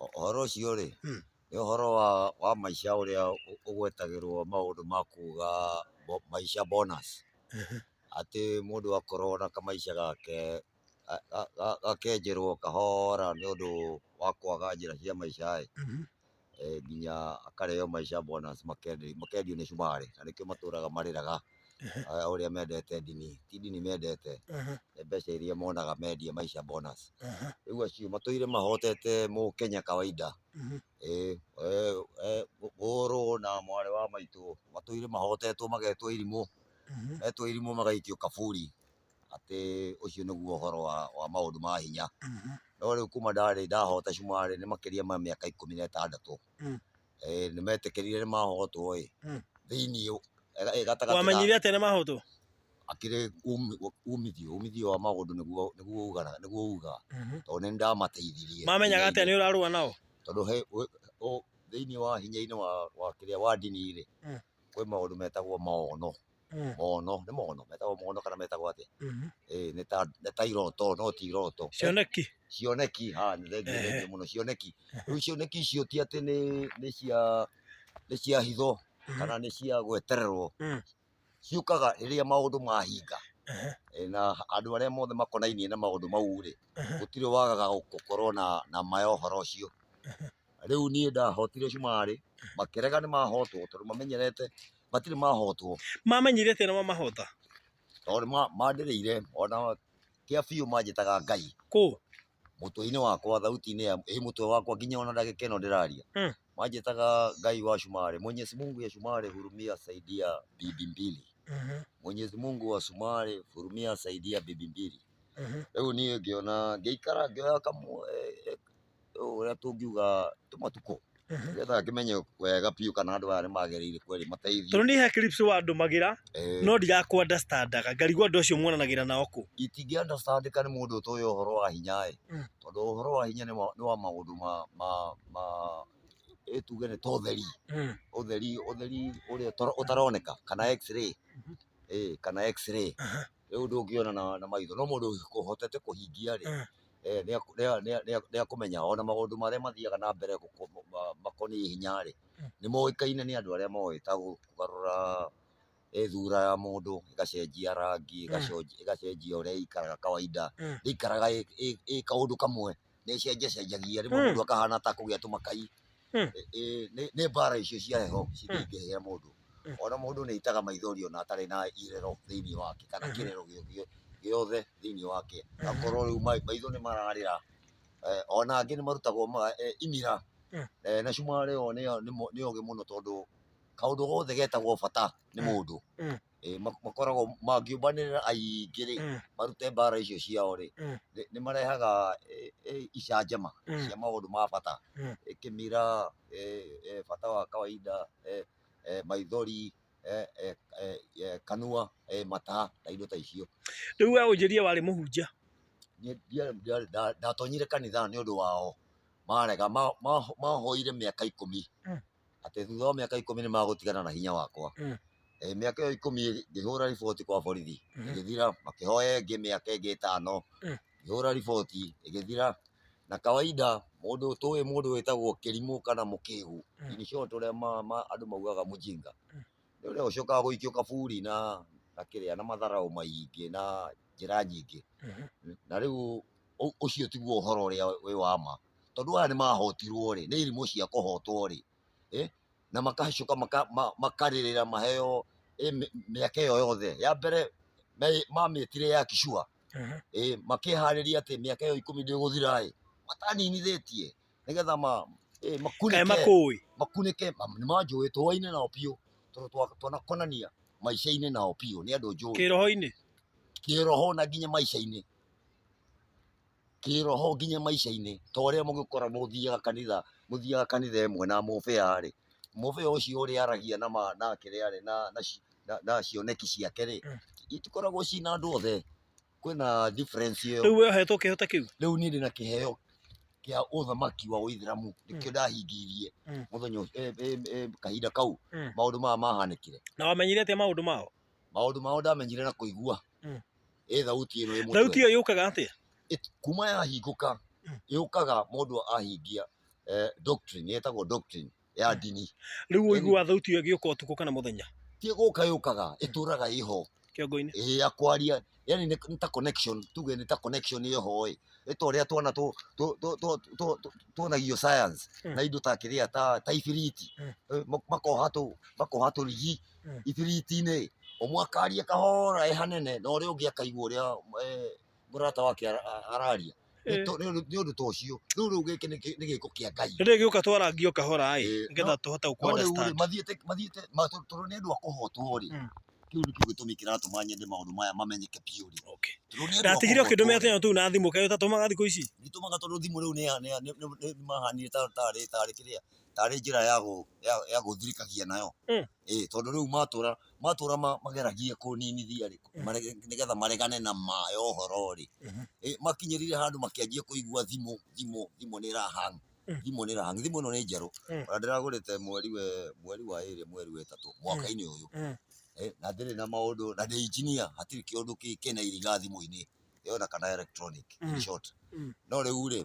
Ũhoro ũcio rĩ, nĩ ũhoro wa maica ũrĩa ũgwetagĩrwo maũndũ ma kuga maica bonus, atĩ mũndũ akorwo na kamaica gake gakenjerwo kahora nĩ ũndũ wa kwaga njĩra cia maica ĩ, nginya akareo maica bonus makendio nĩ cumarĩ, na nĩkĩo matũraga marĩraga ũrĩa mendete ndini, ti ndini mendete, nĩ mbeca iria monaga mendia maica bonus. Rĩu acio matũire mahotete mũkenya kawaida, ĩĩ mũrũ na mwarĩ wa maitũ matũire mahotetwo magetwo irimũ, metwo irimũ magaikio kaburi, atĩ ũcio nĩguo ũhoro wa maũndũ ma hinya. No rĩu kuma ndarĩ ndahota cumarĩ nĩ makĩria ma mĩaka 16. Nĩ metĩkĩrire nĩ mahotwo ĩ, thĩiniĩ gatagatĩ ga Wamenyire atĩa nĩ mahotwo? Akĩrĩ umithio wa maũndũ nĩguo ugaga, nĩguo ugaga tondũ nĩ ndamateithirie. Mamenyaga atĩa nĩ ũrarũa nao? Tondũ he thĩiniĩ wa hinya-inĩ wa kĩrĩa wa ndini rĩ, kwĩ maũndũ metagwo maono. Mono, nĩ mono, metagwo mono kana metagwo atĩa? Ĩĩ nĩ ta iroto no ti iroto. Cioneki. Cioneki, ha nĩ thengiũ, thengiũ mũno, cioneki. Rĩu cioneki icio ti atĩ nĩ cia hitho kana nĩ cia gwetererwo, ciũkaga rĩrĩa maũndũ mahinga. Na andũ arĩa mothe makonainie na maũndũ mau rĩ, gũtirĩ wagaga gũkorwo na ma ya ũhoro ũcio. Rĩu niĩ ndahotire cumarĩ, makĩrega nĩ mahotwo tondũ mamenyerete matirĩ mahotwo. Mamenyire atĩa nĩ wamahota? Tondũ mandĩrĩire ona kĩa biũ manjĩtaga Ngai. Kũ? Mũtwe-inĩ wakwa, thauti-inĩ ya ĩ mũtwe wakwa nginya ona ndagĩka ĩno ndĩraria. Manjĩtaga Ngai wa cumarĩ, Mwenyezi Mungu ya cumarĩ hurumia saidia bibi mbili. Mwenyezi Mungu wa cumarĩ hurumia saidia bibi mbili. Rĩu niĩ ngĩona ngĩikara ngĩoya kamwe ũrĩa tũngiuga tũmatukũ nĩgetha ngĩmenye wega biũ kana andũ aya nĩ magĩrĩire kweli mateithio. Tondũ niĩ he clips wandũmagĩra no ndirakũ understandaga ngarigwo andũ acio muonanagĩra nao kũ. Itingĩ understandĩka nĩ mũndũ ũtoĩ ũhoro wa hinya ĩ, tondũ ũhoro wa hinya nĩ wa maũndũ ma ĩ tuge nĩ ta ũtheri, ũtheri ũtheri ũrĩa ũtaroneka kana x-ray, ĩ kana x-ray. Rĩu ndũngĩona na maitho, no mũndũ ũhotete kũhingia rĩ, nĩ akũmenya ona maũndũ marĩa mathiaga na mbere makoniĩ hinya rĩ, nĩ moĩkaine nĩ andũ arĩa moĩ ta kũgarũra thura ya mũndũ, ĩgacenjia rangi, ĩgacenjia ũrĩa ĩikaraga kawaida, ndĩikaraga ĩ kaũndũ kamwe, nĩ ĩcenjacenjagia, rĩmwe mũndũ akahana ta akũgĩa tũmakai. Nĩ mbara icio cia heho cingĩingĩhĩra mũndũ. Ona mũndũ nĩ aitaga maithori ona atarĩ na irero thĩinĩ wake kana kĩrero gĩothe thĩinĩ wake. Akorwo rĩu maitho nĩ mararĩra. Ona angĩ nĩ marutagwo imira. Na cumarĩ o nĩ ogĩ mũno tondũ kaũndũ gothe getagwo bata nĩ mũndũ. Makoragwo mangĩũmbanĩrĩra aingĩ rĩ, marute mbara icio ciao rĩ, nĩ marehaga icanjama cia maũndũ ma bata, kĩmira, bata wa kawaida, maithori, kanua, mata na indo ta icio. Rĩu we ũnjĩrie warĩ mũhunjia? Niĩ ndatonyire kanitha nĩ ũndũ wao, marega, mahoire mĩaka 10. Atĩ thutha wa mĩaka 10 nĩ magũtigana na hinya wakwa. Mĩaka ĩyo 10 ngĩhũra riboti kwa borithi, ĩgĩthira, makĩhoya ĩngĩ mĩaka ĩngĩ ĩtano, ngĩhũra riboti ĩgĩthira. Na kawaida mũndũ tũĩ mũndũ wĩtagwo kĩrimũ kana mũkĩgu, in short ũrĩa andũ maugaga mũjinga, nĩ ũrĩa ũcokaga gũikio kaburi na kĩrĩa na matharaũ maingĩ na njĩra nyingĩ. Na rĩu ũcio tiguo ũhoro ũrĩa wĩ wa ma. Tondũ aya nĩ mahotirwo rĩ, nĩ irimũ cia kũhotwo rĩ, na magacoka makarĩrĩra maheo mĩaka ĩyo yothe. Ya mbere mamĩtire ya kicua, makĩharĩria atĩ mĩaka ĩyo 10 ndĩgũthira ĩ, mataninithĩtie nĩgetha Kaĩ makũĩ? Makunĩke, nĩ manjũĩ tũaine nao biũ, tondũ twanakonania maica-inĩ nao biũ, nĩ andũ njũĩ. Kĩroho-inĩ? Kĩroho na nginya maica-inĩ. Kĩroho nginya maica-inĩ, ta ũrĩa mũgĩkoragwo mũthiaga kanitha, mũthiaga kanitha ĩmwe na mũbĩa rĩ, mũbĩa ũcio ũrĩa aragia na na kĩrĩa rĩ, na cioneki ciake rĩ, itikoragwo ciĩ na andũ othe, kwĩna difference ĩyo. Rĩu we ũhetwo kĩheo ta kĩu? Rĩu niĩ ndĩna kĩheo kĩa ũthamaki wa ũithĩramu, nĩkĩo ndahingĩirie mũthenya ũcio, kahinda kau maũndũ maya mahanĩkire. Na wamenyire atĩa maũndũ mao? Maũndũ mao ndamenyire na kũigua. Ĩ thauti ĩno ĩ mũtwe. Thauti ĩyo yũkaga atĩa? Kuma yahingũka, yũkaga mũndũ ahingia. Doctrine ĩtagwo doctrine ya ndini. Rĩu ũiguaga thauti ĩyo ĩgĩũka ũtukũ kana mũthenya? Ti gũka yũkaga, ĩtũraga ĩho. Kĩongo-inĩ. Ĩĩ, ya kwaria, yani nĩ ta connection, tuge nĩ ta connection ĩho ĩ. Nĩ ta ũrĩa twana tuonagio science na indo ta kĩrĩa ta ibiriti. Makoha tũrigi ibiriti-inĩ, ũmwe akaria kahora e hanene na ũrĩa ũngĩ akaigua ũrĩa mũrata wake araria. Nĩ ũndũ ta ũcio. Rĩu gĩkĩ nĩ gĩko kĩa Ngai. Rĩrĩa gĩũka twarangio kahora ĩ, nĩgetha tũhote gũkũ No rĩu rĩ, understand. Mathiĩte tondũ nĩ andũ a kũhotwo rĩ, kĩu nĩkĩo gĩtũmi kĩratũma nyende maũndũ maya mamenyeke biũ rĩ. Tondũ nĩ andũ a Ndatigire kũhotwo ũkĩndũmĩra rĩ. tũnyamũ tũu na thimũ, kaĩ ũtatũmaga thikũ ici? Nditũmaga tondũ thimũ rĩu nĩ mahanire tarĩ kĩrĩa, tarĩ njĩra ya gũthirĩkagia nayo. Ĩĩ, tondũ rĩu matũra mageragie kũninithia rĩ, nĩgetha maregane na ma ya ũhoro rĩ. Makinyĩrire handũ makĩanjia kũigua thimũ nĩ ĩrahang. Thimũ nĩ ĩrahang. Thimũ ĩno nĩ njerũ. Ona ndĩragũrĩte mweri wa ĩrĩ, mweri wa ĩtatũ, mwaka-inĩ ũyũ. Na ndĩrĩ na maũndũ, na ndĩ engineer, hatirĩ kĩũndũ kĩna iriga thimũ-inĩ ĩyo kana electronic in short. No rĩu rĩ,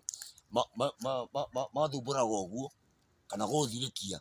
mathumbũraga ũguo kana gũthirĩkia.